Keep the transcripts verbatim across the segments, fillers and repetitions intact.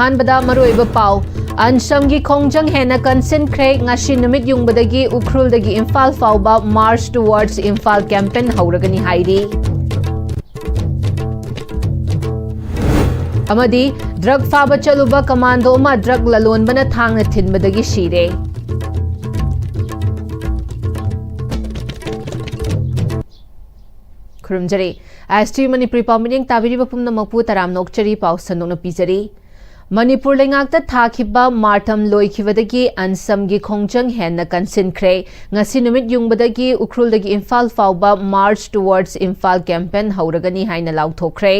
ꯑꯍꯥꯟꯕꯗ ꯃꯔꯨꯑꯣꯏꯕ ꯄꯥꯎ꯫ ꯑꯟꯁꯝꯒꯤ ꯈꯣꯡꯖꯪ ꯍꯦꯟꯅ ꯀꯟꯁꯤꯟꯈ꯭ꯔꯦ꯫ ꯉꯁꯤ ꯅꯨꯃꯤꯠ ꯌꯨꯡꯕꯗꯒꯤ ꯎꯈ꯭ꯔꯨꯜꯗꯒꯤ ꯏꯝꯐꯥꯜ ꯐꯥꯎꯕ March Towards Imphal campaign ꯍꯧꯔꯒꯅꯤ ꯍꯥꯏꯔꯤ꯫ ꯑꯃꯗꯤ ꯗ꯭ꯔꯒ ꯐꯥꯕ ꯆꯠꯂꯨꯕ ꯀꯃꯥꯟꯗꯣ ꯑꯃ ꯗ꯭ꯔꯒ ꯂꯂꯣꯟꯕꯅ ꯊꯥꯡꯅ ꯊꯤꯟꯕꯗꯒꯤ ꯁꯤꯔꯦ꯫ ꯈꯨꯔꯨꯝꯖꯔꯤ꯫ ꯑꯥꯏ ꯑꯦꯁ ꯇꯤ ꯃꯅꯤꯄꯨꯔꯤ ꯄꯥꯎ ꯃꯤꯠꯌꯦꯡ ꯇꯥꯕꯤꯔꯤꯕ ꯄꯨꯝꯅꯃꯛꯄꯨ ꯇꯔꯥꯝꯅ ꯑꯣꯛꯆꯔꯤ꯫ ꯄꯥꯎ ꯁꯟꯗꯣꯛꯅ ꯄꯤꯖꯔꯤ꯫ ꯃꯅꯤꯄꯨꯔ ꯂꯩꯉꯥꯛꯇ ꯊꯥꯈꯤꯕ ꯃꯥꯔꯇꯝ ꯂꯣꯏꯈꯤꯕꯗꯒꯤ ꯑꯟꯁꯝꯒꯤ ꯈꯣꯡꯖꯪ ꯍꯦꯟꯅ ꯀꯟꯁꯤꯟꯈ꯭ꯔꯦ꯫ ꯉꯁꯤ ꯅꯨꯃꯤꯠ ꯌꯨꯡꯕꯗꯒꯤ ꯎꯈ꯭ꯔꯨꯜꯗꯒꯤ ꯏꯝꯐꯥꯜ ꯐꯥꯎꯕ March Towards Imphal campaign ꯍꯧꯔꯒꯅꯤ ꯍꯥꯏꯅ ꯂꯥꯎꯊꯣꯛꯈ꯭ꯔꯦ꯫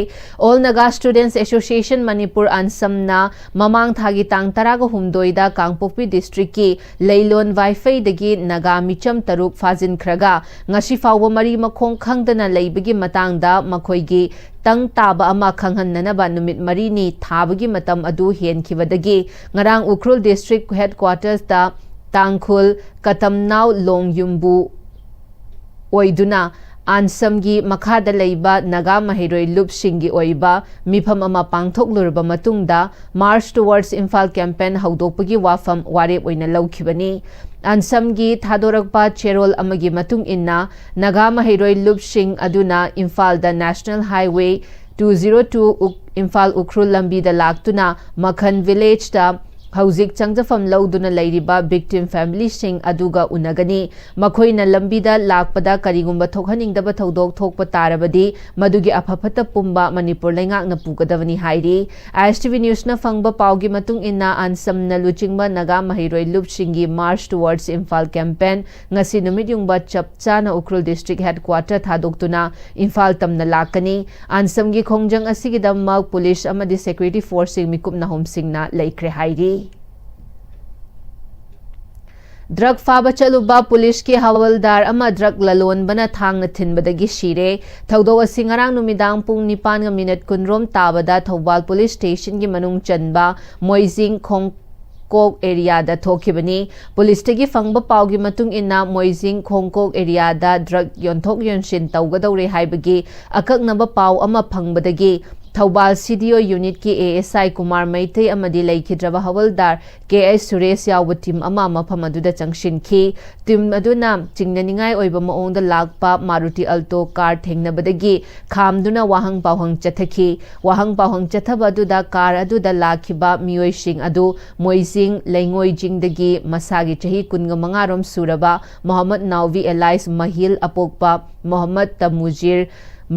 All Naga Students Association Manipur, ꯑꯟꯁꯝꯅ ꯃꯃꯥꯡ ꯊꯥꯒꯤ ꯇꯥꯡ ꯇꯔꯥꯒ ꯍꯨꯝꯗꯣꯏꯗ ꯀꯥꯡꯄꯣꯛꯄꯤ ꯗꯤꯁꯇ꯭ꯔꯤꯛꯀꯤ ꯂꯩꯂꯣꯟ ꯋꯥꯏꯐꯩꯗꯒꯤ ꯅꯥꯒꯥ ꯃꯤꯆꯝ ꯇꯔꯨꯛ ꯐꯥꯖꯤꯟꯈ꯭ꯔꯒ ꯉꯁꯤ ꯐꯥꯎꯕ ꯃꯔꯤ ꯃꯈꯣꯡ ꯈꯪꯗꯅ ꯂꯩꯕꯒꯤ ꯃꯇꯥꯡꯗ ꯃꯈꯣꯏꯒꯤ ꯇꯪ ꯇꯥꯕ ꯑꯃ ꯈꯪꯍꯟꯅꯅꯕ ꯅꯨꯃꯤꯠ ꯃꯔꯤꯅꯤ ꯊꯥꯕꯒꯤ ꯃꯇꯝ ꯑꯗꯨ ꯍꯦꯟꯈꯤꯕꯗꯒꯤ ꯉꯔꯥꯡ ꯎꯈ꯭ꯔꯨꯜ ꯗꯤꯁꯇ꯭ꯔꯤꯛ ꯍꯦꯗꯀ꯭ꯋꯥꯇꯔꯁꯇ ꯇꯥꯡꯈꯨꯜ ꯀꯇꯝꯅꯥꯎ ꯂꯣꯡꯌꯨꯝꯕꯨ ꯑꯣꯏꯗꯨꯅ ꯑꯟꯁꯝꯒꯤ ꯃꯈꯥꯗ ꯂꯩꯕ ꯅꯥꯒꯥ ꯃꯍꯩꯔꯣꯏ ꯂꯨꯞꯁꯤꯡꯒꯤ ꯑꯣꯏꯕ ꯃꯤꯐꯝ ꯑꯃ ꯄꯥꯡꯊꯣꯛꯂꯨꯔꯕ ꯃꯇꯨꯡꯗ March Towards Imphal campaign ꯍꯧꯗꯣꯛꯄꯒꯤ ꯋꯥꯐꯝ ꯋꯥꯔꯦꯞ ꯑꯣꯏꯅ ꯂꯧꯈꯤꯕꯅꯤ꯫ ꯑꯟꯁꯝꯒꯤ ꯊꯥꯗꯣꯔꯛꯄ ꯆꯦꯔꯣꯜ ꯑꯃꯒꯤ ꯃꯇꯨꯡ ꯏꯟꯅ, ꯅꯥꯒꯥ ꯃꯍꯩꯔꯣꯏ ꯂꯨꯞꯁꯤꯡ ꯑꯗꯨꯅ ꯏꯝꯐꯥꯜꯗ National Highway two zero two ꯎꯛ-, Imphal Ukhrul ꯂꯝꯕꯤꯗ ꯂꯥꯛꯇꯨꯅ ꯃꯈꯟ ꯚꯤꯂꯦꯖꯇ ꯍꯧꯖꯤꯛ ꯆꯪꯖꯐꯝ ꯂꯧꯗꯨꯅ ꯂꯩꯔꯤꯕ victim familyꯁꯤꯡ ꯑꯗꯨꯒ ꯎꯅꯒꯅꯤ꯫ ꯃꯈꯣꯏꯅ ꯂꯝꯕꯤꯗ ꯂꯥꯛꯄꯗ ꯀꯔꯤꯒꯨꯝꯕ ꯊꯣꯛꯍꯟꯅꯤꯡꯗꯕ ꯊꯧꯗꯣꯛ ꯊꯣꯛꯄ ꯇꯥꯔꯕꯗꯤ ꯃꯗꯨꯒꯤ ꯑꯐ ꯐꯠꯇ ꯄꯨꯝꯕ ꯃꯅꯤꯄꯨꯔ ꯂꯩꯉꯥꯛꯅ ꯄꯨꯒꯗꯕꯅꯤ ꯍꯥꯏꯔꯤ꯫ ꯑꯥꯏ ꯑꯦꯁ ꯇꯤ ꯚꯤ ꯅ꯭ꯌꯨꯁꯅ ꯐꯪꯕ ꯄꯥꯎꯒꯤ ꯃꯇꯨꯡ ꯏꯟꯅ, ꯑꯟꯁꯝꯅ ꯂꯨꯆꯤꯡꯕ ꯅꯥꯒꯥ ꯃꯍꯩꯔꯣꯏ ꯂꯨꯞꯁꯤꯡꯒꯤ March Towards Imphal campaign ꯉꯁꯤ ꯅꯨꯃꯤꯠ ꯌꯨꯡꯕ ꯆꯞ ꯆꯥꯅ ꯎꯈ꯭ꯔꯨꯜ ꯗꯤꯁꯇ꯭ꯔꯤꯛ ꯍꯦꯗꯀ꯭ꯋꯥꯇꯔ ꯊꯥꯗꯣꯛꯇꯨꯅ ꯏꯝꯐꯥꯜ ꯇꯝꯅ ꯂꯥꯛꯀꯅꯤ꯫ ꯑꯟꯁꯝꯒꯤ ꯈꯣꯡꯖꯪ ꯑꯁꯤꯒꯤꯗꯃꯛ ꯄꯨꯂꯤꯁ ꯑꯃꯗꯤ ꯁꯦꯀ꯭ꯌꯨꯔꯤꯇꯤ ꯐꯣꯔꯁꯁꯤꯡ ꯃꯤꯀꯨꯞ ꯅꯥꯍꯨꯝꯁꯤꯡꯅ ꯂꯩꯈ꯭ꯔꯦ ꯍꯥꯏꯔꯤ꯫ ꯗ꯭ꯔꯒ ꯐꯥꯕ ꯆꯠꯂꯨꯕ ꯄꯨꯂꯤꯁꯀꯤ ꯍꯋꯜꯗꯥꯔ ꯑꯃ ꯗ꯭ꯔꯒ ꯂꯂꯣꯟꯕꯅ ꯊꯥꯡꯅ ꯊꯤꯟꯕꯗꯒꯤ ꯁꯤꯔꯦ꯫ ꯊꯧꯗꯣꯛ ꯑꯁꯤ ꯉꯔꯥꯡ ꯅꯨꯃꯤꯗꯥꯡ ꯄꯨꯡ ꯅꯤꯄꯥꯟꯒ ꯃꯤꯅꯠ ꯀꯨꯟꯔꯣꯝ ꯇꯥꯕꯗ ꯊꯧꯕꯥꯜ ꯄꯨꯂꯤꯁ ꯁ꯭ꯇꯦꯁꯟꯒꯤ ꯃꯅꯨꯡ ꯆꯟꯕ ꯃꯣꯏꯖꯤꯡ ꯈꯣꯡꯀꯣꯛ ꯑꯦꯔꯤꯌꯥꯗ ꯊꯣꯛꯈꯤꯕꯅꯤ꯫ ꯄꯨꯂꯤꯁꯇꯒꯤ ꯐꯪꯕ ꯄꯥꯎꯒꯤ ꯃꯇꯨꯡ ꯏꯟꯅ, ꯃꯣꯏꯖꯤꯡ ꯈꯣꯡꯀꯣꯛ ꯑꯦꯔꯤꯌꯥꯗ ꯗ꯭ꯔꯒ ꯌꯣꯟꯊꯣꯛ ꯌꯣꯟꯁꯤꯟ ꯇꯧꯒꯗꯧꯔꯦ ꯍꯥꯏꯕꯒꯤ ꯑꯀꯛꯅꯕ ꯄꯥꯎ ꯑꯃ ꯐꯪꯕꯗꯒꯤ ꯊꯧꯕꯥꯜ ꯁꯤ ꯗꯤ ꯑꯣ ꯌꯨꯅꯤꯠꯀꯤ ꯑꯦ ꯑꯦꯁ ꯑꯥꯏ ꯀꯨꯃꯥꯔ ꯃꯩꯇꯩ ꯑꯃꯗꯤ ꯂꯩꯈꯤꯗ꯭ꯔꯕ ꯍꯋꯜꯗꯥꯔ ꯀꯦ ꯑꯩꯆ ꯁꯨꯔꯦꯁ ꯌꯥꯎꯕ ꯇꯤꯝ ꯑꯃ ꯃꯐꯝ ꯑꯗꯨꯗ ꯆꯪꯁꯤꯟꯈꯤ꯫ ꯇꯤꯝ ꯑꯗꯨꯅ ꯆꯤꯡꯅꯅꯤꯡꯉꯥꯏ ꯑꯣꯏꯕ ꯃꯑꯣꯡꯗ ꯂꯥꯛꯄ ꯃꯥꯔꯨꯇꯤ ꯑꯜꯇꯣ ꯀꯥꯔ ꯊꯦꯡꯅꯕꯗꯒꯤ ꯈꯥꯝꯗꯨꯅ ꯋꯥꯍꯪ ꯄꯥꯎꯍꯪ ꯆꯠꯊꯈꯤ꯫ ꯋꯥꯍꯪ ꯄꯥꯎꯍꯪ ꯆꯠꯊꯕ ꯑꯗꯨꯗ ꯀꯥꯔ ꯑꯗꯨꯗ ꯂꯥꯛꯈꯤꯕ ꯃꯤꯑꯣꯏꯁꯤꯡ ꯑꯗꯨ ꯃꯣꯏꯖꯤꯡ ꯂꯩꯉꯣꯏꯖꯤꯡꯗꯒꯤ ꯃꯁꯥꯒꯤ ꯆꯍꯤ ꯀꯨꯟꯒ ꯃꯉꯥ ꯔꯣꯝ ꯁꯨꯔꯕ ꯃꯣꯍꯝꯃꯗ ꯅꯥꯎꯕꯤ ꯑꯦꯂꯥꯏꯁ ꯃꯍꯤꯜ ꯑꯄꯣꯛꯄ ꯃꯣꯍꯝꯃꯗ ꯇꯃꯨꯖꯤꯔ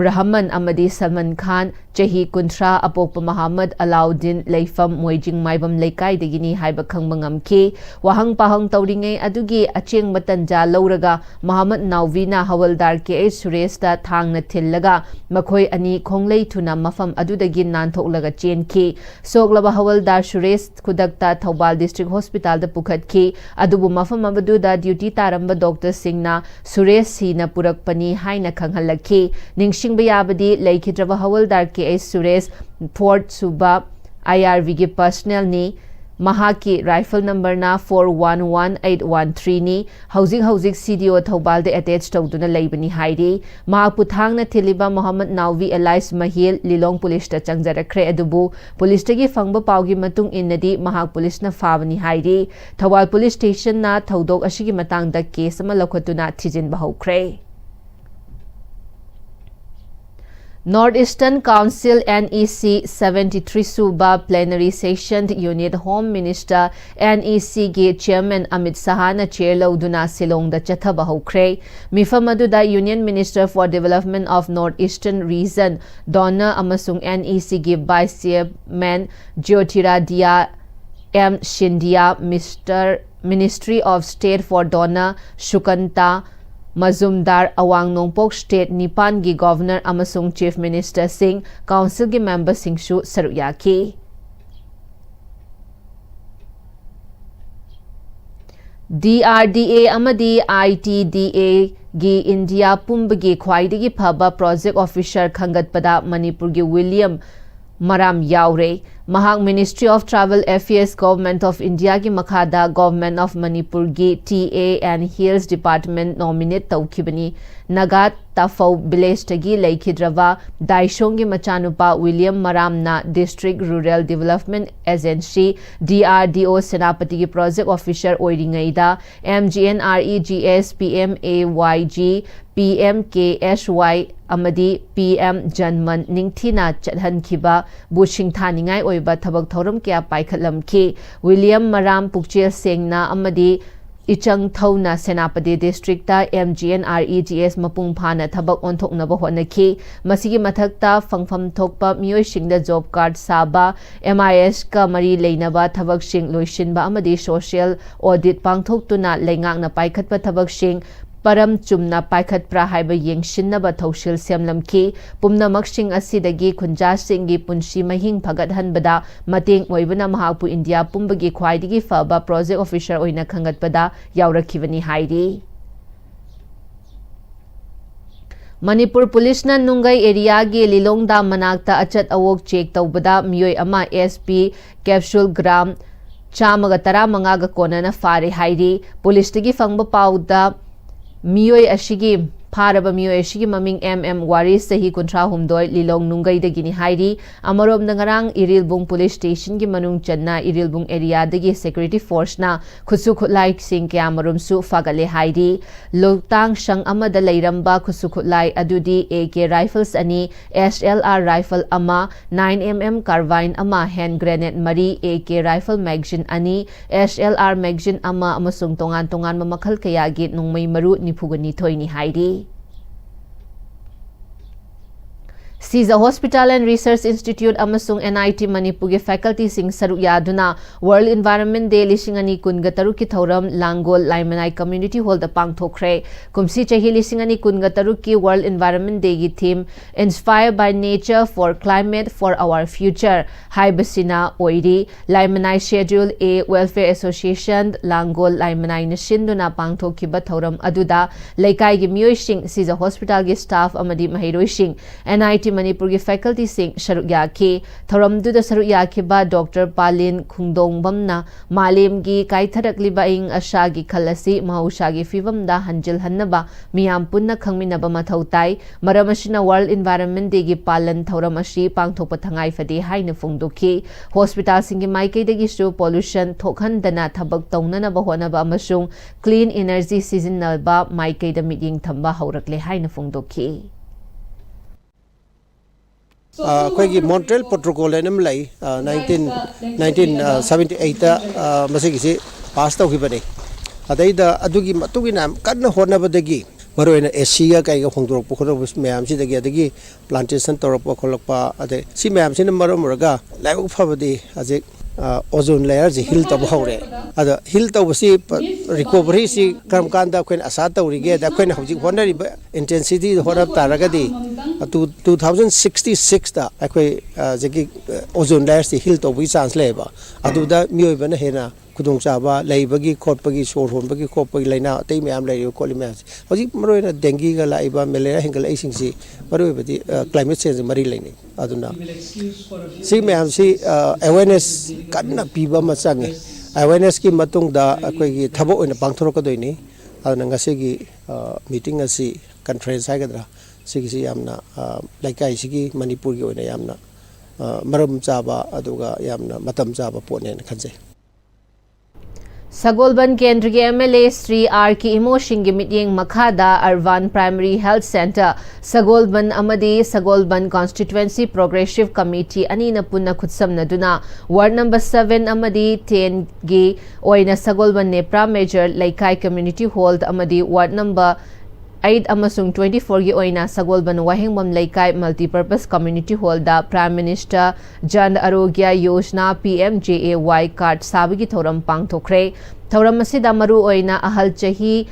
ꯔꯍꯃꯟ ꯑꯃꯗꯤ ꯁꯜꯃꯟ ꯈꯥꯟ, ꯆꯍꯤ ꯀꯨꯟꯊ꯭ꯔꯥ, ꯑꯄꯣꯛꯄ ꯃꯍꯥꯃꯗ ꯑꯂꯥꯎꯗꯤꯟ, ꯂꯩꯐꯝ ꯃꯣꯏꯖꯤꯡ ꯃꯥꯏꯕꯝ ꯂꯩꯀꯥꯏꯗꯒꯤꯅꯤ ꯍꯥꯏꯕ ꯈꯪꯕ ꯉꯝꯈꯤ꯫ ꯋꯥꯍꯪ ꯄꯥꯎꯍꯪ ꯇꯧꯔꯤꯉꯩ ꯑꯗꯨꯒꯤ ꯑꯆꯦꯡꯕ ꯇꯟꯖꯥ ꯂꯧꯔꯒ ꯃꯍꯥꯃꯗ ꯅꯥꯎꯕꯤꯅ ꯍꯋꯜꯗꯥꯔ ꯀꯦ ꯑꯩꯆ ꯁꯨꯔꯦꯁꯇ ꯊꯥꯡꯅ ꯊꯤꯜꯂꯒ ꯃꯈꯣꯏ ꯑꯅꯤ ꯈꯣꯡꯂꯩ ꯊꯨꯅ ꯃꯐꯝ ꯑꯗꯨꯗꯒꯤ ꯅꯥꯟꯊꯣꯛꯂꯒ ꯆꯦꯟꯈꯤ꯫ ꯁꯣꯛꯂꯕ ꯍꯋꯜꯗꯥꯔ ꯁꯨꯔꯦꯁ ꯈꯨꯗꯛꯇ ꯊꯧꯕꯥꯜ ꯗꯤꯁꯇ꯭ꯔꯤꯛ ꯍꯣꯁꯄꯤꯇꯥꯜꯗ ꯄꯨꯈꯠꯈꯤ꯫ ꯑꯗꯨꯕꯨ ꯃꯐꯝ ꯑꯗꯨꯗ ꯗ꯭ꯌꯨꯇꯤ ꯇꯥꯔꯝꯕ ꯗꯣꯛꯇꯔꯁꯤꯡꯅ ꯁꯨꯔꯦꯁ ꯁꯤꯅ ꯄꯨꯔꯛꯄꯅꯤ ꯍꯥꯏꯅ ꯈꯪꯍꯜꯂꯛꯈꯤ꯫ ꯅꯤꯡꯁꯤꯡꯕ ꯌꯥꯕꯗꯤ, ꯂꯩꯈꯤꯗ꯭ꯔꯕ ꯍꯋꯜꯗꯥꯔ ꯀꯦ ꯑꯩꯆ ꯁꯨꯔꯦꯁ ꯐꯣꯔꯠ ꯁꯨꯕ ꯑꯥꯏ ꯑꯥꯔ ꯕꯤꯒꯤ ꯄꯔꯁꯅꯦꯜꯅꯤ꯫ ꯃꯍꯥꯛꯀꯤ ꯔꯥꯏꯐꯜ ꯅꯝꯕꯔꯅ four one one eight one ꯊ꯭ꯔꯤꯅꯤ꯫ ꯍꯧꯖꯤꯛ ꯍꯧꯖꯤꯛ ꯁꯤ ꯗꯤ ꯑꯣ ꯊꯧꯕꯥꯜꯗ ꯑꯦꯇꯦꯆ ꯇꯧꯗꯨꯅ ꯂꯩꯕꯅꯤ ꯍꯥꯏꯔꯤ꯫ ꯃꯍꯥꯛꯄꯨ ꯊꯥꯡꯅ ꯊꯤꯜꯂꯤꯕ ꯃꯣꯍꯝꯃꯗ ꯅꯥꯎꯕꯤ ꯑꯦꯂꯥꯏꯁ ꯃꯍꯤꯜ ꯂꯤꯂꯣꯡ ꯄꯨꯂꯤꯁꯇ ꯆꯪꯖꯔꯛꯈ꯭ꯔꯦ꯫ ꯑꯗꯨꯕꯨ ꯄꯨꯂꯤꯁꯇꯒꯤ ꯐꯪꯕ ꯄꯥꯎꯒꯤ ꯃꯇꯨꯡ ꯏꯟꯅꯗꯤ ꯃꯍꯥꯛ ꯄꯨꯂꯤꯁꯅ ꯐꯥꯕꯅꯤ ꯍꯥꯏꯔꯤ꯫ ꯊꯧꯕꯥꯜ ꯄꯨꯂꯤꯁ ꯁ꯭ꯇꯦꯁꯟꯅ ꯊꯧꯗꯣꯛ ꯑꯁꯤꯒꯤ ꯃꯇꯥꯡꯗ ꯀꯦꯁ ꯑꯃ ꯂꯧꯈꯠꯇꯨꯅ ꯊꯤꯖꯤꯟꯕ ꯍꯧꯈ꯭ꯔꯦ꯫ North Eastern Council, N E C, seventy three ꯁꯨꯕ plenary session unit Home Minister, N E C ꯒꯤ chairman ꯑꯃꯤꯠ ꯁꯍꯥꯅ chair ꯂꯧꯗꯨꯅ ꯁꯤꯂꯣꯡꯗ ꯆꯠꯊꯕ ꯍꯧꯈ꯭ꯔꯦ꯫ ꯃꯤꯐꯝ ꯑꯗꯨꯗ Union Minister for Development of North Eastern Region, DoNER, ꯑꯃꯁꯨꯡ N E C ꯒꯤ vice chairman Jyotiraditya M Scindia, mister, Ministry of State for DoNER, Sukanta Majumdar, ꯑꯋꯥꯡ ꯅꯣꯡꯄꯣꯛ state ꯅꯤꯄꯥꯟꯒꯤ governor ꯑꯃꯁꯨꯡ chief ministerꯁꯤꯡ, councilꯒꯤ memberꯁꯤꯡꯁꯨ ꯁꯔꯨꯛ ꯌꯥꯈꯤ꯫ D R D A ꯑꯃꯗꯤ I T D A ꯒꯤ India ꯄꯨꯝꯕꯒꯤ ꯈ꯭ꯋꯥꯏꯗꯒꯤ ꯐꯕ project officer ꯈꯟꯒꯠꯄꯗ ꯃꯅꯤꯄꯨꯔꯒꯤ ꯋꯤꯂꯤꯌꯝ ꯃꯔꯥꯝ ꯌꯥꯎꯔꯦ꯫ ꯃꯍꯥꯛ Ministry of Tribal Affairs, Government of Indiaꯒꯤ ꯃꯈꯥꯗ Government of ꯃꯅꯤꯄꯨꯔꯒꯤ TA and Hills Department nominate ꯇꯧꯈꯤꯕꯅꯤ꯫ ꯅꯥꯒꯥ ꯇꯥꯐꯧ villageꯇꯒꯤ ꯂꯩꯈꯤꯗ꯭ꯔꯕ ꯗꯥꯏꯁꯣꯡꯒꯤ ꯃꯆꯥꯅꯨꯄꯥ ꯋꯤꯂꯤꯌꯝ ꯃꯔꯥꯝꯅ District Rural Development Agency, DRDO, ꯁꯦꯅꯥꯄꯇꯤꯒꯤ project officer ꯑꯣꯏꯔꯤꯉꯩꯗ MGNREGS, PMAYG, PMKSY ꯑꯃꯗꯤ PM JANMAN ꯅꯤꯡꯊꯤꯅ ꯆꯠꯍꯟꯈꯤꯕꯕꯨ ꯁꯤꯡꯊꯥꯅꯤꯡꯉꯥꯏ ꯑꯣꯏꯕ ꯊꯕꯛ ꯊꯧꯔꯝ ꯀꯌꯥ ꯄꯥꯏꯈꯠꯂꯝꯈꯤ꯫ ꯋꯤꯂꯤꯌꯝ ꯃꯔꯥꯝ ꯄꯨꯛꯆꯦꯜ ꯁꯦꯡꯅ ꯑꯃꯗꯤ ꯏꯆꯪ ꯊꯧꯅ ꯁꯦꯅꯥꯄꯇꯤ districtꯇ MGNREGS ꯃꯄꯨꯡ ꯐꯥꯅ ꯊꯕꯛ ꯑꯣꯟꯊꯣꯛꯅꯕ ꯍꯣꯠꯅꯈꯤ꯫ ꯃꯁꯤꯒꯤ ꯃꯊꯛꯇ ꯐꯪꯐꯝ ꯊꯣꯛꯄ ꯃꯤꯑꯣꯏꯁꯤꯡꯗ job card ꯁꯥꯕ, MISꯀ ꯃꯔꯤ ꯂꯩꯅꯕ ꯊꯕꯛꯁꯤꯡ ꯂꯣꯏꯁꯤꯟꯕ ꯑꯃꯗꯤ social audit ꯄꯥꯡꯊꯣꯛꯇꯨꯅ ꯂꯩꯉꯥꯛꯅ ꯄꯥꯏꯈꯠꯄ ꯊꯕꯛꯁꯤꯡ ꯄꯔꯝ ꯆꯨꯝꯅ ꯄꯥꯏꯈꯠꯄ꯭ꯔꯥ ꯍꯥꯏꯕ ꯌꯦꯡꯁꯤꯟꯅꯕ ꯊꯧꯁꯤꯜ ꯁꯦꯝꯂꯝꯈꯤ꯫ ꯄꯨꯝꯅꯃꯛꯁꯤꯡ ꯑꯁꯤꯗꯒꯤ ꯈꯨꯟꯖꯥꯁꯤꯡꯒꯤ ꯄꯨꯟꯁꯤ ꯃꯍꯤꯡ ꯐꯒꯠꯍꯟꯕꯗ ꯃꯇꯦꯡ ꯑꯣꯏꯕꯅ ꯃꯍꯥꯛꯄꯨ ꯏꯟꯗꯤꯌꯥ ꯄꯨꯝꯕꯒꯤ ꯈ꯭ꯋꯥꯏꯗꯒꯤ ꯐꯕ project officer ꯑꯣꯏꯅ ꯈꯟꯒꯠꯄꯗ ꯌꯥꯎꯔꯛꯈꯤꯕꯅꯤ ꯍꯥꯏꯔꯤ꯫ ꯃꯅꯤꯄꯨꯔ ꯄꯨꯂꯤꯁꯅ ꯅꯨꯡꯒꯩ areaꯒꯤ ꯂꯤꯂꯣꯡ dam ꯃꯅꯥꯛꯇ ꯑꯆꯠ ꯑꯋꯣꯛ check ꯇꯧꯕꯗ ꯃꯤꯑꯣꯏ ꯑꯃ SP capsule gram ꯆꯥꯝꯃꯒ ꯇꯔꯥꯃꯉꯥꯒ ꯀꯣꯟꯅꯅ ꯐꯥꯔꯦ ꯍꯥꯏꯔꯤ꯫ ꯄꯨꯂꯤꯁꯇꯒꯤ ꯐꯪꯕ ꯄꯥꯎꯗ ꯃꯤꯑꯣꯏ ꯑꯁꯤꯒꯤ, ꯐꯥꯔꯕ ꯃꯤꯑꯣꯏ ꯑꯁꯤꯒꯤ ꯃꯃꯤꯡ M M ꯋꯥꯔꯤꯁ, ꯆꯍꯤ ꯀꯨꯟꯊ꯭ꯔꯥ ꯍꯨꯝꯗꯣꯏ, ꯂꯤꯂꯣꯡ ꯅꯨꯡꯒꯩꯗꯒꯤꯅꯤ ꯍꯥꯏꯔꯤ꯫ ꯑꯃꯔꯣꯝꯗ ꯉꯔꯥꯡ ꯏꯔꯤꯜꯕꯨꯡ police stationꯒꯤ ꯃꯅꯨꯡ ꯆꯟꯅ ꯏꯔꯤꯜꯕꯨꯡ areaꯗꯒꯤ security forceꯅ ꯈꯨꯠꯁꯨ ꯈꯨꯠꯂꯥꯏꯁꯤꯡ ꯀꯌꯥꯃꯔꯨꯝꯁꯨ ꯐꯥꯒꯠꯂꯦ ꯍꯥꯏꯔꯤ꯫ ꯂꯣꯛꯇꯥꯡ ꯁꯪ ꯑꯃꯗ ꯂꯩꯔꯝꯕ ꯈꯨꯠꯁꯨ ꯈꯨꯠꯂꯥꯏ ꯑꯗꯨꯗꯤ AK rifles ꯑꯅꯤ, SLR rifle ꯑꯃ, nine MM carbine ꯑꯃ, hand grenade ꯃꯔꯤ, AK rifle magazine ꯑꯅꯤ, SLR magazine ꯑꯃ ꯑꯃꯁꯨꯡ ꯇꯣꯉꯥꯟ ꯇꯣꯉꯥꯟꯕ ꯃꯈꯜ ꯀꯌꯥꯒꯤ ꯅꯣꯡꯃꯩ ꯃꯔꯨ ꯅꯤꯐꯨꯒ ꯅꯤꯊꯣꯏꯅꯤ ꯍꯥꯏꯔꯤ꯫ Sija Hospital and Research Institute ꯑꯃꯁꯨꯡ NIT ꯃꯅꯤꯄꯨꯔꯒꯤ facultyꯁꯤꯡ ꯁꯔꯨꯛ ꯌꯥꯗꯨꯅ World Environment Day ꯂꯤꯁꯤꯡ ꯑꯅꯤ ꯀꯨꯟꯒ ꯇꯔꯨꯛꯀꯤ ꯊꯧꯔꯝ ꯂꯥꯡꯒꯣꯜ ꯂꯥꯏꯃꯅꯥꯏ community hallꯗ ꯄꯥꯡꯊꯣꯛꯈ꯭ꯔꯦ꯫ ꯀꯨꯝꯁꯤ ꯆꯍꯤ ꯂꯤꯁꯤꯡ ꯑꯅꯤ ꯀꯨꯟꯒ ꯇꯔꯨꯛꯀꯤ World Environment Dayꯒꯤ theme Inspired by Nature for Climate for Our Future ꯍꯥꯏꯕꯁꯤꯅ ꯑꯣꯏꯔꯤ꯫ ꯂꯥꯏꯃꯅꯥꯏ Schedule A Welfare Association ꯂꯥꯡꯒꯣꯜ ꯂꯥꯏꯃꯅꯥꯏꯅ ꯁꯤꯟꯗꯨꯅ ꯄꯥꯡꯊꯣꯛꯈꯤꯕ ꯊꯧꯔꯝ ꯑꯗꯨꯗ ꯂꯩꯀꯥꯏꯒꯤ ꯃꯤꯑꯣꯏꯁꯤꯡ, Sija Hospitalꯒꯤ staff ꯑꯃꯗꯤ ꯃꯍꯩꯔꯣꯏꯁꯤꯡ, NIT ꯃꯅꯤꯄꯨꯔꯒꯤ facultyꯁꯤꯡ ꯁꯔꯨꯛ ꯌꯥꯈꯤ꯫ ꯊꯧꯔꯝꯗꯨꯗ ꯁꯔꯨꯛ ꯌꯥꯈꯤꯕ ꯗꯣꯛꯇꯔ ꯄꯥꯂꯤꯟ ꯈꯨꯡꯗꯣꯡꯕꯝꯅ ꯃꯥꯂꯦꯝꯒꯤ ꯀꯥꯏꯊꯔꯛꯂꯤꯕ ꯑꯏꯪ ꯑꯁꯥꯒꯤ ꯈꯜ ꯑꯁꯤ ꯃꯍꯧꯁꯥꯒꯤ ꯐꯤꯕꯝꯗ ꯍꯟꯖꯤꯜꯍꯟꯅꯕ ꯃꯤꯌꯥꯝ ꯄꯨꯟꯅ ꯈꯪꯃꯤꯟꯅꯕ ꯃꯊꯧ ꯇꯥꯏ꯫ ꯃꯔꯝ ꯑꯁꯤꯅ World Environment Dayꯒꯤ ꯄꯥꯂꯟ ꯊꯧꯔꯝ ꯑꯁꯤ ꯄꯥꯡꯊꯣꯛꯄ ꯇꯉꯥꯏ ꯐꯗꯦ ꯍꯥꯏꯅ ꯐꯣꯡꯗꯣꯛꯈꯤ꯫ Hospitalꯁꯤꯡꯒꯤ ꯃꯥꯏꯀꯩꯗꯒꯤꯁꯨ pollution ꯊꯣꯛꯍꯟꯗꯅ ꯊꯕꯛ ꯇꯧꯅꯅꯕ ꯍꯣꯠꯅꯕ ꯑꯃꯁꯨꯡ clean energy ꯁꯤꯖꯤꯟꯅꯕ ꯃꯥꯏꯀꯩꯗ ꯃꯤꯠꯌꯦꯡ ꯊꯝꯕ ꯍꯧꯔꯛꯂꯦ ꯍꯥꯏꯅ ꯐꯣꯡꯗꯣꯛꯈꯤ꯫ ꯑ, ꯑꯩꯈꯣꯏꯒꯤ Montreal Protocol ꯍꯥꯏꯅ ꯑꯃ ꯂꯩ, ꯑ, nineteen, nineteen seventy eight ꯃꯁꯤꯒꯤꯁꯤ pass ꯇꯧꯈꯤꯕꯅꯤ꯫ ꯑꯗꯩꯗ ꯑꯗꯨꯒꯤ ꯃꯇꯨꯡ ꯏꯟꯅ ꯌꯥꯝ ꯀꯟꯅ ꯍꯣꯠꯅꯕꯗꯒꯤ, ꯃꯔꯨꯑꯣꯏꯅ ACꯒ ꯀꯩꯒ ꯍꯣꯡꯗꯣꯔꯛꯄ ꯈꯣꯠꯇꯣꯔꯛꯄ ꯃꯌꯥꯝꯁꯤꯗꯒꯤ, ꯑꯗꯒꯤ plantation ꯇꯧꯔꯛꯄ ꯈꯣꯠꯂꯛꯄ, ꯑꯗꯩ ꯁꯤ ꯃꯌꯥꯝꯁꯤꯅ ꯃꯔꯝ ꯑꯣꯏꯔꯒ ꯂꯥꯏꯕꯛ ꯐꯕꯗꯤ ꯍꯧꯖꯤꯛ, ꯑ, ozone layerꯁꯤ heal ꯇꯧꯕ ꯍꯧꯔꯦ꯫ ꯑꯗ heal ꯇꯧꯕꯁꯤ ꯄ-, recoveryꯁꯤ ꯀꯔꯝ ꯀꯥꯟꯗ ꯑꯩꯈꯣꯏꯅ ꯑꯁꯥ ꯇꯧꯔꯤꯒꯦ? ꯑꯗ ꯑꯩꯈꯣꯏꯅ ꯍꯧꯖꯤꯛ ꯍꯣꯠꯅꯔꯤꯕ intensityꯗ ꯍꯣꯠꯅꯕ ꯇꯥꯔꯒꯗꯤ, ꯑ, two, two thousand sixty sixꯇ ꯑꯩꯈꯣꯏ, ꯑ, ꯍꯧꯖꯤꯛꯀꯤ, ꯑ, ozone layerꯁꯤ heal ꯇꯧꯕꯒꯤ chance ꯂꯩꯌꯦꯕ꯫ ꯑꯗꯨꯗ ꯃꯤꯑꯣꯏꯕꯅ ꯍꯦꯟꯅ ꯈꯨꯗꯣꯡꯆꯥꯕ ꯂꯩꯕꯒꯤ ꯈꯣꯠꯄꯒꯤ, ꯁꯣꯔ ꯍꯣꯟꯕꯒꯤ ꯈꯣꯠꯄꯒꯤ ꯂꯥꯏꯅꯥ ꯑꯇꯩ ꯃꯌꯥꯝ ꯂꯩꯔꯤꯕ ꯈꯣꯠꯂꯤ ꯃꯌꯥꯝꯁꯦ꯫ ꯍꯧꯖꯤꯛ ꯃꯔꯨꯑꯣꯏꯅ dengueꯒ ꯂꯥꯛꯏꯕ, malaria ꯍꯦꯟꯒꯠꯂꯛꯏꯁꯤꯡꯁꯤ ꯃꯔꯨꯑꯣꯏꯕꯗꯤ, ꯑ, climate changeꯒ ꯃꯔꯤ ꯂꯩꯅꯩ꯫ ꯑꯗꯨꯅ ꯁꯤ ꯃꯌꯥꯝꯁꯤ, ꯑ, awareness ꯀꯟꯅ ꯄꯤꯕ ꯑꯃ ꯆꯪꯉꯤ꯫ Awarenessꯀꯤ ꯃꯇꯨꯡꯗ ꯑꯩꯈꯣꯏꯒꯤ ꯊꯕꯛ ꯑꯣꯏꯅ ꯄꯥꯡꯊꯣꯔꯛꯀꯗꯣꯏꯅꯤ꯫ ꯑꯗꯨꯅ ꯉꯁꯤꯒꯤ, ꯑ, meeting ꯑꯁꯤ, conference ꯍꯥꯏꯒꯗ꯭ꯔꯥ, ꯁꯤꯒꯤꯁꯤ ꯌꯥꯝꯅ, ꯑ, ꯂꯩꯀꯥꯏꯁꯤꯒꯤ, ꯃꯅꯤꯄꯨꯔꯒꯤ ꯑꯣꯏꯅ ꯌꯥꯝꯅ, ꯑ, ꯃꯔꯝ ꯆꯥꯕ, ꯑꯗꯨꯒ ꯌꯥꯝꯅ ꯃꯇꯝ ꯆꯥꯕ ꯄꯣꯠꯅꯦꯅ ꯈꯟꯖꯩ꯫ ꯁꯒꯣꯜꯕꯟ ꯀꯦꯟꯗ꯭ꯔꯒꯤ MLA ꯁ꯭ꯔꯤ ꯑꯥꯔ ꯀꯦ ꯏꯃꯣꯁꯤꯡꯒꯤ ꯃꯤꯠꯌꯦꯡ ꯃꯈꯥꯗ Urban Primary Health Centre ꯁꯒꯣꯜꯕꯟ ꯑꯃꯗꯤ ꯁꯒꯣꯜꯕꯟ Constituency Progressive Committee ꯑꯅꯤꯅ ꯄꯨꯟꯅ ꯈꯨꯠꯁꯝꯅꯗꯨꯅ ward number seven ꯑꯃꯗꯤ tenꯒꯤ ꯑꯣꯏꯅ ꯁꯒꯣꯜꯕꯟ ꯅꯦꯄ꯭ꯔꯥ ꯃꯦꯖꯔ ꯂꯩꯀꯥꯏ community hall ꯑꯃꯗꯤ ward number eight ꯑꯃꯁꯨꯡ twenty fourꯒꯤ ꯑꯣꯏꯅ ꯁꯒꯣꯜꯕꯟ ꯋꯥꯍꯦꯡꯕꯝ ꯂꯩꯀꯥꯏ multipurpose community hallꯗ Prime Minister Jan Arogya Yojana, P M J A Y card ꯁꯥꯕꯒꯤ ꯊꯧꯔꯝ ꯄꯥꯡꯊꯣꯛꯈ꯭ꯔꯦ꯫ ꯊꯧꯔꯝ ꯑꯁꯤꯗ ꯃꯔꯨꯑꯣꯏꯅ ꯑꯍꯜ ꯆꯍꯤ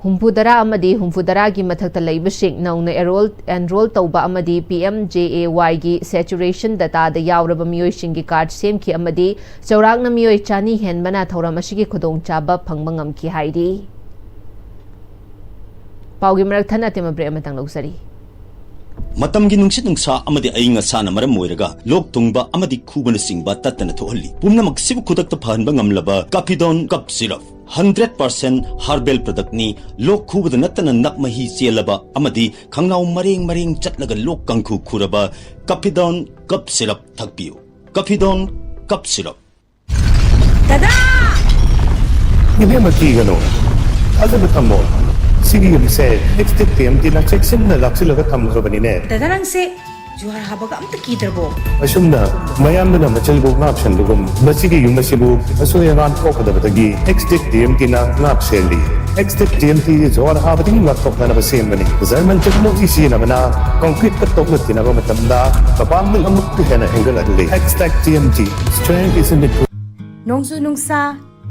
ꯍꯨꯝꯐꯨꯇꯔꯥ ꯑꯃꯗꯤ ꯍꯨꯝꯐꯨꯇꯔꯥꯒꯤ ꯃꯊꯛꯇ ꯂꯩꯕꯁꯤꯡ, ꯅꯧꯅ enroll, enroll ꯇꯧꯕ ꯑꯃꯗꯤ P M J A Yꯒꯤ saturation dataꯗ ꯌꯥꯎꯔꯕ ꯃꯤꯑꯣꯏꯁꯤꯡꯒꯤ card ꯁꯦꯝꯈꯤ ꯑꯃꯗꯤ ꯆꯥꯎꯔꯥꯛꯅ ꯃꯤꯑꯣꯏ ꯆꯅꯤ ꯍꯦꯟꯕꯅ ꯊꯧꯔꯝ ꯑꯁꯤꯒꯤ ꯈꯨꯗꯣꯡꯆꯥꯕ ꯐꯪꯕ ꯉꯝꯈꯤ ꯍꯥꯏꯔꯤ꯫ ꯄꯥꯎꯒꯤ ꯃꯔꯛ ꯊꯠꯅ ꯑꯇꯦꯝꯕ break ꯑꯃꯇꯪ ꯂꯧꯖꯔꯤ꯫ ꯃꯇꯝꯒꯤ ꯅꯨꯡꯁꯤꯠ ꯅꯨꯡꯁꯥ ꯑꯃꯗꯤ ꯑꯏꯪ ꯑꯁꯥꯅ ꯃꯔꯝ ꯑꯣꯏꯔꯒ ꯂꯣꯛ ꯊꯨꯡꯕ ꯑꯃꯗꯤ ꯈꯨꯕꯅꯆꯤꯡꯕ ꯇꯠꯇꯅ ꯊꯣꯛꯍꯜꯂꯤ꯫ ꯄꯨꯝꯅꯃꯛꯁꯤꯕꯨ ꯈꯨꯗꯛꯇ ꯐꯍꯟꯕ ꯉꯝꯂꯕ ꯀꯥꯐꯤꯗꯣꯟ ꯀꯞ ꯁꯤꯔꯞ, ꯍꯟꯗ꯭ꯔꯦꯠ ꯄꯥꯔꯁꯦꯟ ꯍꯥꯔꯕꯦꯜ ꯄ꯭ꯔꯗꯛꯅꯤ꯫ ꯂꯣꯛ ꯈꯨꯕꯗ ꯅꯠꯇꯅ ꯅꯞ ꯃꯍꯤ ꯆꯦꯜꯂꯕ ꯑꯃꯗꯤ ꯈꯪꯅꯥꯎ ꯃꯔꯦꯡ ꯃꯔꯦꯡ ꯆꯠꯂꯒ ꯂꯣꯛ ꯀꯥꯡꯈꯨ ꯈꯨꯔꯕ ꯀꯥꯐꯤꯗꯣꯟ ꯀꯞ ꯁꯤꯔꯞ ꯊꯛꯄꯤꯌꯨ꯫ ꯀꯥꯐꯤꯗꯣꯟ ꯀꯞ ꯁꯤꯔꯞ꯫ ꯗꯗꯥ! ꯏꯕꯦꯝꯃ, ꯀꯤꯒꯅꯨ꯫ ꯊꯥꯖꯕ ꯊꯝꯃꯣ꯫ ꯁꯤꯒꯤ ꯌꯨꯝꯁꯦ ꯑꯦꯛꯁꯇꯦꯛ ꯇꯤ ꯑꯦꯝ ꯇꯤꯅ ꯆꯦꯛꯁꯤꯟꯅ ꯂꯥꯛꯁꯤꯜꯂꯒ ꯊꯝꯈ꯭ꯔꯕꯅꯤꯅꯦ꯫ ꯗꯗꯥ, ꯅꯪꯁꯦ ꯖꯨꯍꯥꯔ ꯍꯥꯕꯒ ꯑꯝꯇ ꯀꯤꯗ꯭ꯔꯕꯣ? ꯑꯁꯨꯝꯅ ꯃꯌꯥꯝꯗꯨꯅ ꯃꯆꯜꯕꯨ ꯉꯥꯛ ꯁꯦꯟꯕꯒꯨꯝ, ꯃꯁꯤꯒꯤ ꯌꯨꯝ ꯑꯁꯤꯕꯨ ꯑꯁꯣꯏ ꯑꯉꯥꯝ ꯊꯣꯛꯀꯗꯕꯗꯒꯤ ꯑꯦꯛꯁꯇꯦꯛ ꯇꯤ ꯑꯦꯝ ꯇꯤꯅ ꯉꯥꯛ ꯁꯦꯜꯂꯤ꯫ ꯑꯦꯛꯁꯇꯦꯛ ꯇꯤ ꯑꯦꯝ ꯇꯤ ꯖꯨꯍꯥꯔ ꯍꯥꯕꯗꯒꯤ ꯉꯥꯛꯊꯣꯛꯅꯅꯕ ꯁꯦꯝꯕꯅꯤ꯫ ꯖꯔꯃꯟ ꯇꯦꯛꯅꯣꯂꯣꯖꯤ ꯁꯤꯖꯤꯟꯅꯕꯅ ꯀꯪꯀ꯭ꯔꯤꯠꯀ ꯇꯣꯛꯅ ꯊꯤꯅꯕ ꯃꯇꯝꯗ ꯃꯄꯥꯡꯒꯜ ꯑꯃꯨꯛꯀ ꯍꯦꯟꯅ ꯍꯦꯟꯒꯠꯍꯜꯂꯤ꯫ Xtech T M T, strength is in the ꯅꯣꯡꯖꯨ ꯅꯨꯡꯁꯥ,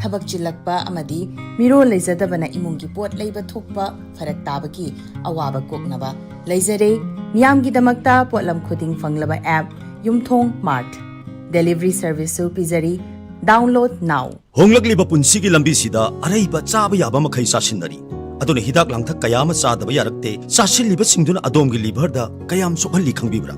ꯊꯕꯛ ꯆꯤꯜꯂꯛꯄ ꯑꯃꯗꯤ ꯃꯤꯔꯣꯜ ꯂꯩꯖꯗꯕꯅ ꯏꯃꯨꯡꯒꯤ ꯄꯣꯠ ꯂꯩꯕ ꯊꯣꯛꯄ ꯐꯔꯛ ꯇꯥꯕꯒꯤ ꯑꯋꯥꯕ ꯀꯣꯛꯅꯕ ꯂꯩꯖꯔꯦ ꯃꯤꯌꯥꯝꯒꯤꯗꯃꯛꯇ ꯄꯣꯠꯂꯝ ꯈꯨꯗꯤꯡ ꯐꯪꯂꯕ app ꯌꯨꯝꯊꯣꯡ ꯃꯥꯔꯠ꯫ Delivery serviceꯁꯨ ꯄꯤꯖꯔꯤ꯫ Download now꯫ ꯍꯣꯡꯂꯛꯂꯤꯕ ꯄꯨꯟꯁꯤꯒꯤ ꯂꯝꯕꯤꯁꯤꯗ ꯑꯔꯩꯕ ꯆꯥꯕ ꯌꯥꯕ ꯃꯈꯩ ꯆꯥꯁꯤꯟꯅꯔꯤ꯫ ꯑꯗꯨꯅ ꯍꯤꯗꯥꯛ ꯂꯥꯡꯊꯛ ꯀꯌꯥ ꯑꯃ ꯆꯥꯗꯕ ꯌꯥꯔꯛꯇꯦ꯫ ꯆꯥꯁꯤꯜꯂꯤꯕꯁꯤꯡꯗꯨꯅ ꯑꯗꯣꯝꯒꯤ ꯂꯤꯚꯔꯗ ꯀꯌꯥꯝ ꯁꯣꯛꯍꯜꯂꯤ ꯈꯪꯕꯤꯕ꯭ꯔꯥ?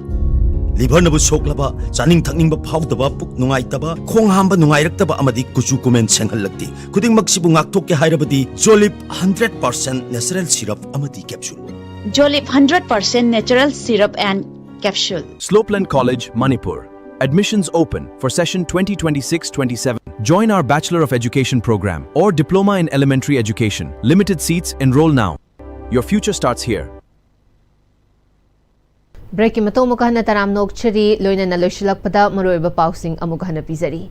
ꯂꯤꯚꯔꯅꯕꯨ ꯁꯣꯛꯂꯕ, ꯆꯥꯅꯤꯡ ꯊꯛꯅꯤꯡꯕ ꯐꯥꯎꯗꯕ, ꯄꯨꯛ ꯅꯨꯡꯉꯥꯏꯇꯕ, ꯈꯣꯡ ꯍꯥꯝꯕ ꯅꯨꯡꯉꯥꯏꯔꯛꯇꯕ ꯑꯃꯗꯤ ꯀꯨꯆꯨ ꯀꯨꯃꯦꯟ ꯁꯦꯡꯍꯜꯂꯛꯇꯦ꯫ ꯈꯨꯗꯤꯡꯃꯛꯁꯤꯕꯨ ꯉꯥꯛꯊꯣꯛꯀꯦ ꯍꯥꯏꯔꯕꯗꯤ ꯖꯣꯂꯤꯞ ꯍꯟꯗ꯭ꯔꯦꯠ ꯄꯥꯔꯁꯦꯟ natural syrup ꯑꯃꯗꯤ capsule꯫ Jolip hundred percent natural syrup and capsule. Slopeland College, Manipur. Admissions open for session twenty twenty-six twenty-seven. Join our Bachelor of Education program or Diploma in Elementary Education. Limited seats, enroll now. Your future starts here. Breakꯀꯤ ꯃꯇꯨꯡ ꯑꯃꯨꯛꯀ ꯍꯟꯅ ꯇꯔꯥꯝꯅ ꯑꯣꯛꯆꯔꯤ, ꯂꯣꯏꯅꯅ ꯂꯣꯏꯁꯤꯜꯂꯛꯄꯗ ꯃꯔꯨꯑꯣꯏꯕ ꯄꯥꯎꯁꯤꯡ ꯑꯃꯨꯛꯀ ꯍꯟꯅ ꯄꯤꯖꯔꯤ꯫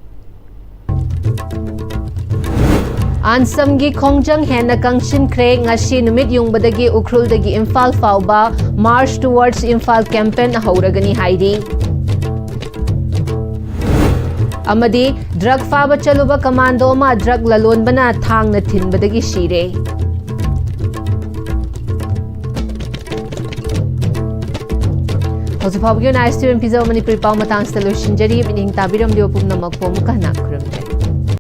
ꯑꯟꯁꯝꯒꯤ ꯈꯣꯡꯖꯪ ꯍꯦꯟꯅ ꯀꯪꯁꯤꯟꯈ꯭ꯔꯦ꯫ ꯉꯁꯤ ꯅꯨꯃꯤꯠ ꯌꯨꯡꯕꯗꯒꯤ ꯎꯈ꯭ꯔꯨꯜꯗꯒꯤ ꯏꯝꯐꯥꯜ ꯐꯥꯎꯕ March Towards Imphal campaign ꯍꯧꯔꯒꯅꯤ ꯍꯥꯏꯔꯤ꯫ ꯑꯃꯗꯤ drug ꯐꯥꯕ ꯆꯠꯂꯨꯕ commando ꯑꯃ drug ꯂꯂꯣꯟꯕꯅ ꯊꯥꯡꯅ ꯊꯤꯟꯕꯗꯒꯤ ꯁꯤꯔꯦ꯫ ꯍꯧꯖꯤꯛ ꯐꯥꯎꯕꯒꯤ ꯑꯣꯏꯅ ꯑꯥꯏ ꯑꯦꯁ ꯇꯤ ꯑꯣꯏꯅ ꯄꯤꯖꯕ ꯃꯅꯤꯄꯨꯔꯤ ꯄꯥꯎ ꯃꯇꯥꯡꯁꯤꯗ ꯂꯣꯏꯁꯤꯟꯖꯔꯤ꯫ ꯃꯤꯠꯌꯦꯡ ꯇꯥꯕꯤꯔꯝꯂꯤꯕ ꯄꯨꯝꯅꯃꯛꯄꯨ ꯑꯃꯨꯛꯀ ꯍꯟꯅ ꯈꯨꯔꯨꯝꯖꯔꯤ꯫